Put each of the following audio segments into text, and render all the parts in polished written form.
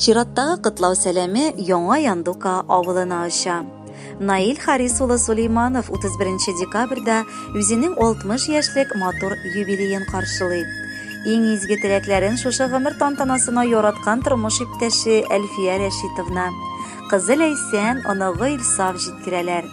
Чираттагы котлау сәламе Яңа Яндука авылына оча. Наил Харис улы Сулейманов 31 декабрьдә үзенең 60 яшьлек матур юбилеен каршылый. Иң изге теләкләрен шушы гомер тантанасына яраткан тормыш иптәше Әлфия Рәшитовна, кызы Ләйсән, оныгы Илсаф җиткерәләр.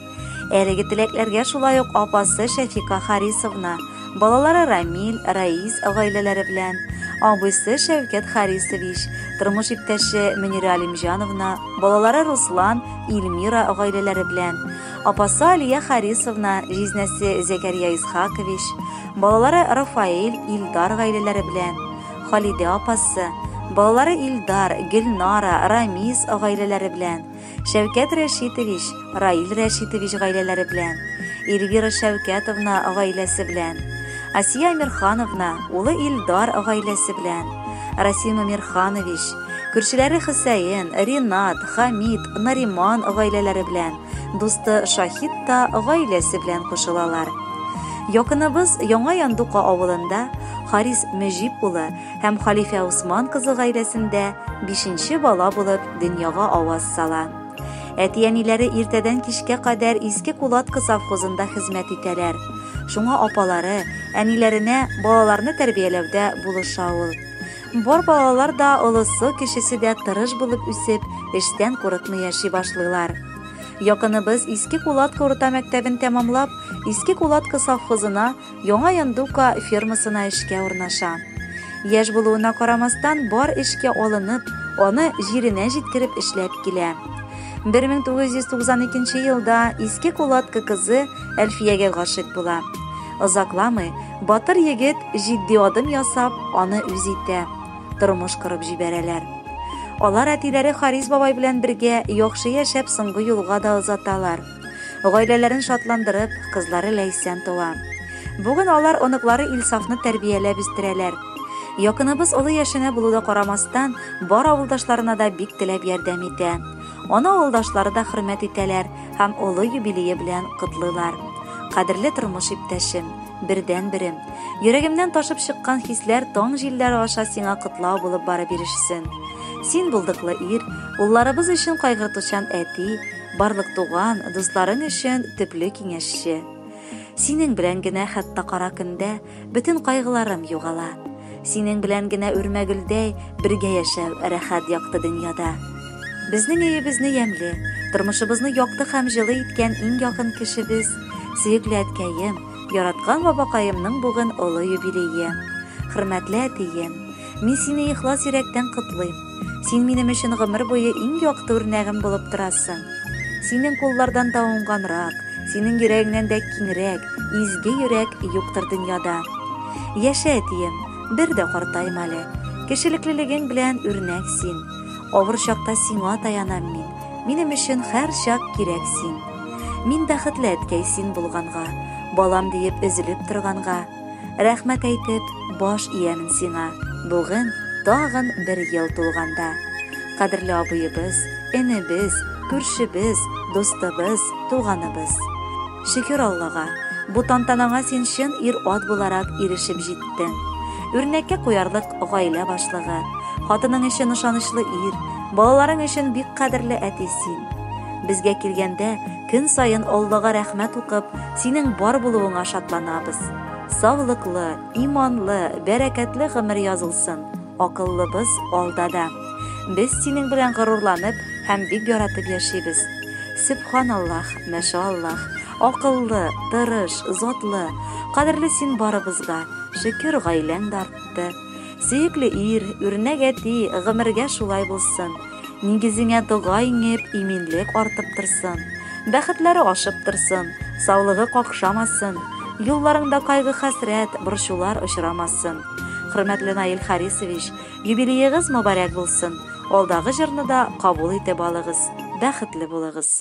Әлеге теләкләргә шулай ук апасы Шәфика Харисовна, балалары Рамил, Раис гаиләләре белән, абыйсы Шәүкәт Харисович, тормыш иптәше Мөнирә Алимҗановна, балалары Руслан, Илмира гаиләләре белән, апасы Алия Харисовна, җизнәсе Зәкәрия Исхакович, балалары Рафаэль, Илдар гаиләләре белән, Халидә апасы, балалары Илдар, Гөлнара, Рамис гаиләләре белән, Шәүкәт Рәшитович, Раил Рәшитович гаиләләре белән, Эльвира Шәүкәтовна гаиләсе белән, Асия Әмирхановна, улы Илдар гаиләсе белән, Расим Әмирханович, күршеләре Хөсәен, Ринат, Хамит, Нариман гаиләләре белән, дусты Шаһит та гаиләсе белән кушылалар. Якыныбыз Яңа Яндука авылында Харис Мөҗип улы һәм Халифә Усман кызы гаиләсендә бишенче бала булып дөньяга аваз сала. Әти-әниләре иртәдән кичкә кадәр Иске Кулатка совхозында хезмәт итәләр. Шуңа апалары, әниләренә балаларны тәрбияләүдә булыша ул. Бар балалар да олысы, кечесе дә тырыш булып үсеп, эштән курыкмый яши башлыйлар. Якыныбыз Иске Кулатка урта мәктәбен тәмамлап, Иске Кулатка совхозына Яңа Яндука фермасына эшкә урнаша. Яшь булуына карамастан, бар эшкә алынып, аны җиренә җиткереп эшләп килә. 1992 елда Иске Кулатка кызы Әлфиягә гашыйк була. Озакламый, батыр егет җитди адым ясап, аны үз итә. Тормыш корып җибәрәләр. Алар әтиләре Харис бабай белән бергә яхшы яшәп соңгы юлга да озаталар. Гаиләләрен шатландырып, кызлары Ләйсән туа. Бүген алар оныклары Илсафны тәрбияләп үстерәләр. Якыныбыз олы яшенә булуда карамастан, бар авылдашларына да бик теләп ярдәм итә. Аны авылдашлары да хөрмәт итәләр һәм олы юбилее белән котлыйлар. Кадерле тормыш иптәшем, бердәнберем, йөрәгемнән ташып чыккан хисләр таң җилләре аша сиңа котлау булып барып ирешсен. Син булдыклы ир, улларыбыз өчен кайгыртучан әти, Барлык туган, дусларың өчен төпле киңәшче. Синең белән генә хәтта кара көндә бөтен кайгыларым югала. Синең белән генә үрмә гөлдәй бергә яшәү рәхәт якты дөньяда. Безнең өебезне ямьле, тормышыбызны якты һәм җылы иткән иң якын кешебез, сөекле әткәем, яраткан бабакаемның бүген олы юбилее. Хөрмәтле әтием, мин сине ихлас йөрәктән котлыйм. Син минем өчен гомер буе иң якты үрнәгем булып торасың. Синең куллардан да уңганрак, синең йөрәгеңнән дә киңрәк, изге йөрәк юктыр дөньяда. Яшә, әтием, бер дә картайма әле. Кешелеклелегең белән үрнәк син. Авыр чакта сиңа таянам мин. Минем өчен һәрчак кирәк син. Мин бәхетле әткәй син булганга, балам диеп өзелеп торганга. Рәхмәт әйтеп, баш иямен сиңа, бүген тагын бер ел тулганда. Кадерле абыебыз, энебез, күршебез, дустыбыз, туганыбыз. Шөкер Аллага, бу тантанаңа син чын ир-ат буларак ирешеп җиттең. Үрнәккә куярлык гаилә башлыгы, хатының өчен ышанычлы ир, балаларың өчен бик кадерле әти син. Безгә килгәндә, көн саен Аллага рәхмәт укып, синең бар булуыңа шатланабыз. Саулыклы, иманлы, бәрәкәтле гомер язылсын, акыллыбыз алда да. Без синең белән горурланып һәм бик яратып яшибез. Сөбханаллаһ, мәшааллаһ, акыллы, тырыш, затлы, кадерле син барыбызга, шөкер гаиләң дә артты. Сөекле ир, үрнәк әти, гомергә шулай булсын. Нигезеңә дога иңеп, иминлек артып торсын. Бәхетләре ашып торсын, саулыгы какшамасын. Юлларыңда кайгы-хәсрәт, борчулар очрамасын. Хөрмәтле Наил Харисович, юбилеегыз мөбарәк булсын. Алдагы җырны да кабул итеп алыгыз. Бәхетле булыгыз.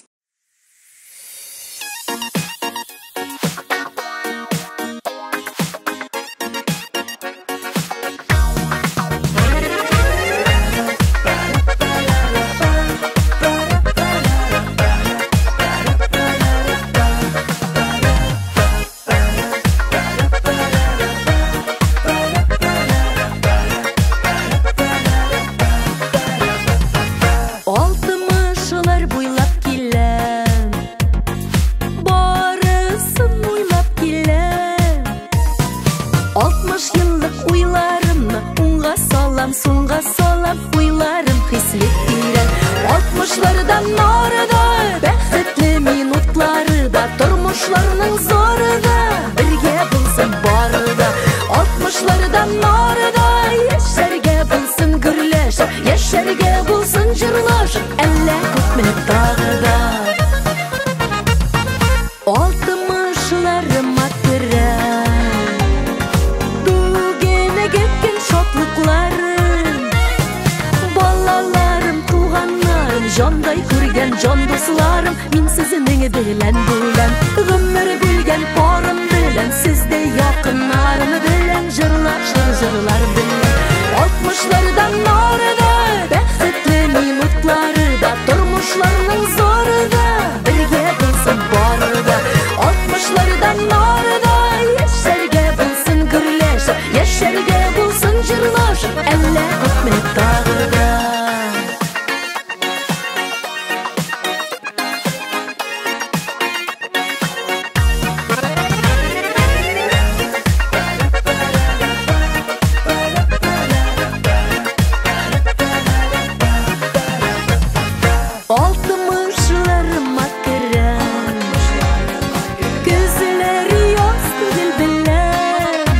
Белән бүләм. Гомер бүлгән парым белән, сездә якыннарым белән, җырлашыр җырлар белән. Алтмышлардан ары да, бәхетле минутлары да, тормышларның зары да, бергә булсын бары да. Алтмышлардан ары да, яшәргә булсын гөрләшеп, яшәргә булсын җырлашып, әллә күпме тагы да. Алтмышларыма керәм, көзләр яз түгел беләм.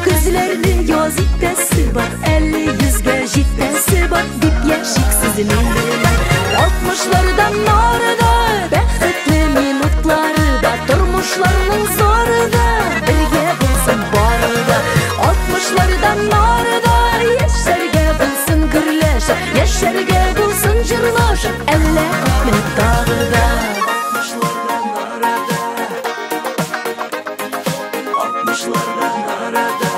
Көзләрне яз итәсе бар, әле йөзгә җитәсе бар, дип яшиксез мин белән. Алтмышлардан ары да, бәхетле минутлары да, тормышларның зары да, бергә булсын бары да. Алтмышлардан ары да, яшәргә булсын гөрләшеп, яшәргә булсын җырлашып, әллә күпме тагы да. Алтмышлардан ары да, алтмышлардан ары да.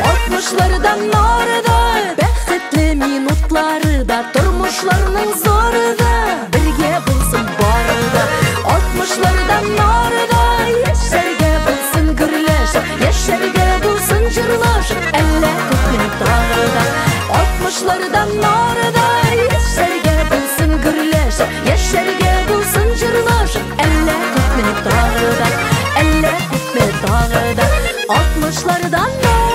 Алтмышлардан ары да, бәхетле минутлары да, тормышларның зары да, бергә булсын бары да. Алтмышлардан ары да, яшәргә булсын гөрләшеп, яшәргә булсын җырлашып, әллә күпме тагы да. Алтмышлардан ары да, яшәргә булсын гөрләшеп, яшәргә булсын җырлашып, әллә күпме тагы да, әллә күпме тагы да. Алтмышлардан ары.